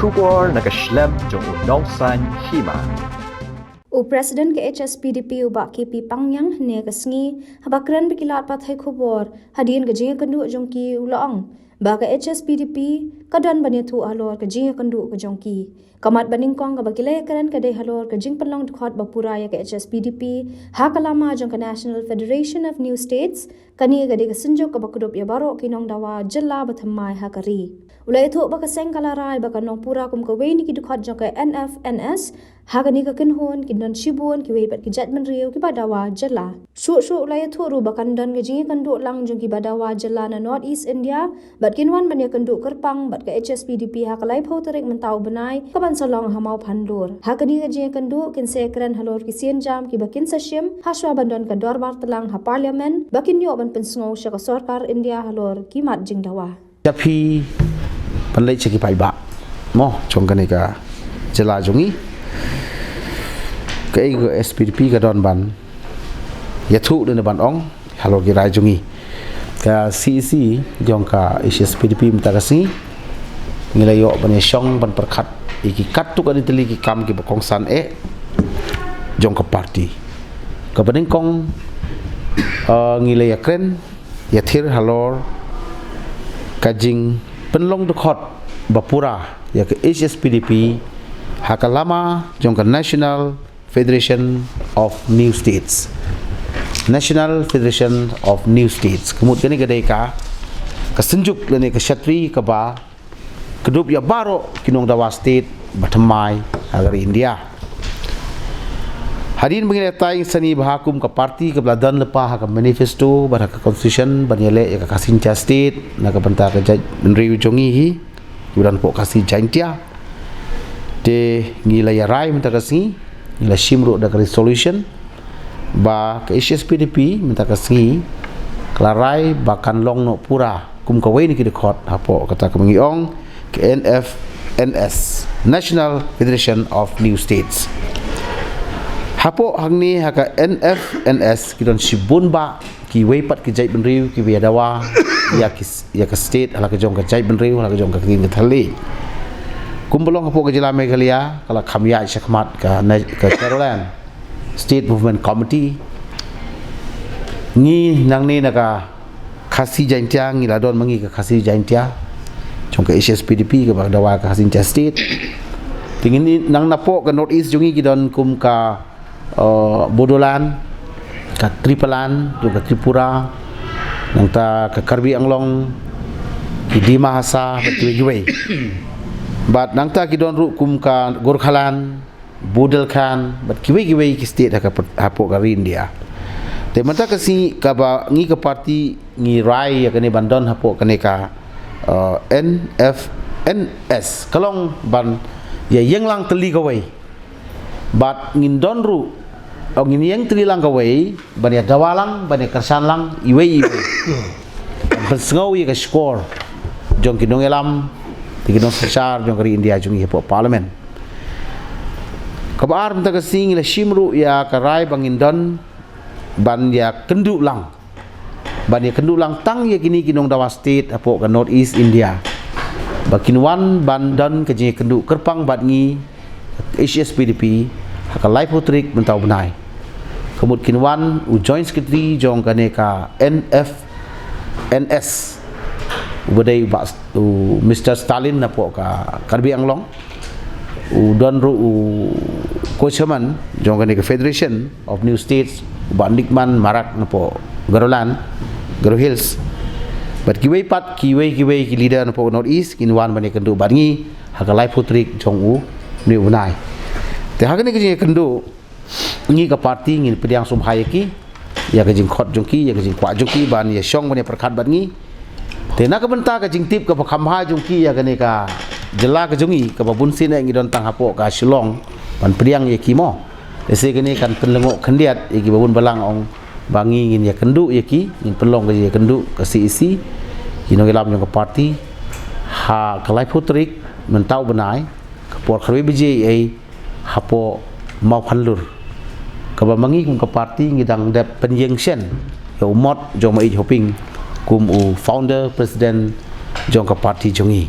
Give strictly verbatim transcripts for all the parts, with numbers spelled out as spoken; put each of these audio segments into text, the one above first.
Khubor na ka shlem jong u Nongsaiñ Hima. U President ka H S P D P u Bah K P Pangngiang hynne ka sngi haba kren bad ki lad pathai khubor hadien ka jingïakynduh jong ki u la ong ba ka H S P D P ka don ban ïathuh halor ka jingïakynduh ka jong ki. Ka mat ba nyngkong kaba ki la ïakren ka dei halor ka jingpynlong dkhot ba pura ïa ka H S P D P ha ka lama jong ka National Federation of New States. Kane ka dei ka synjuk kaba kdup ïa baroh ki nongdawa jylla ba thymmai ha ka ri. U la ïathuh ba ka seng ka la rai ba kan long pura kum kawei na ki dkhot jong ka N F N S. Ha kane ka kynhun kin don shibun kiwei pat ki jaitbynriew kiba dawa jylla. Shuh shuh u la ïathuh ruh ba kan don ka jingïakynduh lang jong kiba dawa jylla na North East India bad kin wan ban ïakynduh kyrpang bad ka H S P D P ha ka laiphew tarik mynta u bnai kaban sa long ha Mawphanlur. Ha kane ka jingïakynduh kin sa ïakren halor ki sienjam kiba kin sa shim hashwa ban don ka dorbar tlang ha Parliament ba kin ïoh ban pynsngew sha ka sorkar India halor ki mat jingdawa. Sha phi, ban leit sha ki paidbah mo jong kane ka jylla jong ngi. Kaei ka H S P D P ka don ban ïathuh lane ban ong halor ki rai jong ngi. Ka C E C jong ka H S P D P mynta ka sngi ngi la ïoh ban ïashong ban pyrkhat ïa ki katto katne tylli ki kam kiba kongsan eh jong ka party. Kaba nyngkong, eh, ngi la ïakren ïathir halor ka jingpynlong dkhot ba pura ïa ka H S P D P ha ka lama jong ka National Federation of New States. National Federation of New States. Ka mut kane ka dei ka, ka synjuk lane ka shatri kaba kdup ïa baroh ki nongdawa state ba thymmai ha ka ri India. Hadien ba ngi la tai sani ba ha kum ka party kaba la don lypa ha ka manifesto bad ha ka constitution ban ïaleh ïa ka Khasi Jaintia State na ka bynta ka jaitbynriew jong ngi hi, kiba don hapoh Khasi Jaintia. Te ngi la ïarai mynta ka sngi, ngi la shim ruh da ka resolution ba ka H S P D P mynta ka sngi ka la rai ba kan long noh pura kum kawei na ki dkhot hapoh kata kaba ngi ong ka N F N S, National Federation of New States. Hapoh hangne ha ka N F N S ki don shibun bah kiwei pat ki jaitbynriew kiba ïa dawa ïa ki, ïa ka state ha la ka jong ka jaitbynriew, ha la ka jong ka ktien ka thylliej. Kumba long hapoh ka jylla Meghalaya ka la kham ïaid shakhmat ka na-, ka Garoland State Movement Committee. Ngi nangne na ka Khasi Jaintia ngi la don ma ngi ka Khasi Jaintia jong ka H S P D P kaba dawa ka Khasi Jaintia State. Te ngi nang napoh ka North East jong ngi ki don kum ka, eh, Bodoland, ka Tripaland, jong ka Tripura, nangta ka Karbi Anglong, ki Dima Hasao bad kiwei kiwei. Bad nangta ki don ruh kum ka Gorkhaland, Bundelkhand bad kiwei kiwei ki state ha ka, hapoh ka ri India. Te mynta ka sngi kaba ngi ka party ngi rai ïa kane ban don hapoh kane ka, eh, N F N S ka long ban ïa ïeng lang tylli kawei. Bad ngin don ruh, o ngin ïeng tylli lang kawei ban ïa dawa lang, ban ïa kyrshan lang iwei iwei. Ban pynsngew ïa ka shkor jong ki nongïalam, ki nongsynshar jong ka ri India jong ngi hapoh Parliament. Kaba ar mynta ka sngi ngi la shim ruh ïa ka rai ba ngin don ban ïa kynduh lang, ban ïa kynduh lang tang ïa kine ki nongdawa state hapoh ka North East India ba kin wan ban don ka jingïakynduh kyrpang bad ngi H S P D P ha ka laiphew tarik mynta u bnai. Ka mut kin wan u Joint Secretary jong kane ka N F N S, uba dei u Bah, u Mister Stalin napoh ka Karbi Anglong, u don ruh u co-chairman jong kane ka Federation of New States, u Bah Nickman Marak napoh Garoland, Garo Hills. Bad kiwei pat, kiwei kiwei ki leader napoh North East kin wan ban ïakynduh bad ngi ha ka laiphew tarik jong une u bnai. Te ha kane ka jingïakynduh ngi ka party ngin pdiang sngewbha ïa ki, ïa ka jingkhot jong ki, ïa ka jingkwah jong ki ban ïa shong ban ïa pyrkhat bad ngi. Te na ka bynta ka jingtip kaba kham bha jong ki ïa kane ka jylla ka jong ngi, kaba bun sien eh ngi don tang hapoh ka Shillong ban pdiang ïa ki mo. Lehse kane kan pynlyngngoh khyndiat ïa kiba bun balang, ong ba ngi ngin ïakynduh ïa ki, ngin pynlong ka ïakynduh ka C E C, ki nongïalam jong ka party, ha ka laiphew tarik mynta u bnai, ka por khatwei baje ei ei, hapoh Mawphanlur, kaba ma ngi kum ka party ngi dang dep pynïeng shen ïa u mot jong ma Ïeit Hoping kum u founder president jong ka party jong ngi.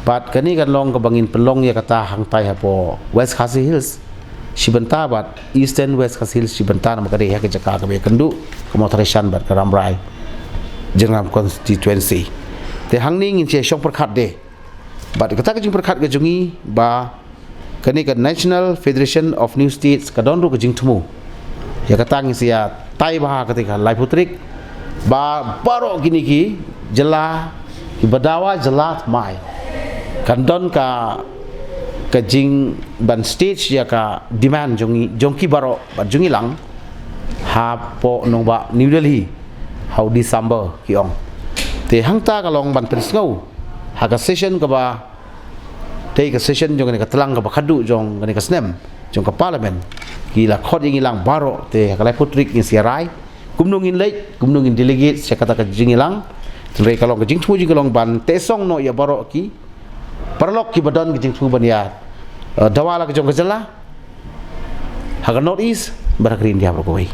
Bad kane kan long kaba ngin pynlong ïa kata hangtai hapoh West Khasi Hills shi bynta bad Eastern West Khasi Hills shi bynta, namar ka dei ha ka jaka kaba ïakynduh ka Mawthadraishan bad ka Rambrai Jyrngam constituency. Te hangne ngin sa shong pyrkhat de bad kata ka jingpyrkhat ka jong ngi ba kane ka National Federation of New States ka don ruh ka jingthmu. Ïa kata ngin sa ïatai bha ha kata ka laiphew tarik ba baroh kine ki jylla, kiba dawa jylla thymmai, kan don ka, ka jingban stage ïa ka demand jong ngi, jong ki baroh bad jong ngi lang hapoh nongbah New Delhi ha u December ki ong. Te hangta ka long ban pynsngew ha ka session kaba, te ka session jong kane ka tlang kaba khadduh jong kane ka snem jong ka Parliament, ki la khot ïa ngi lang baroh. Te ha ka laiphew tarik ngin sa ïarai kumno ngin leit, kumno ngin delegate sha kata ka jingïalang. Hynrei ka long ka jingthmu jong ngi ka long ban teh song noh ïa baroh ki paralok kiba don ka jingthmu ban ïa, eh, dawa la ka jong ka jylla ha ka North East bad ha ka ri India baroh kawei.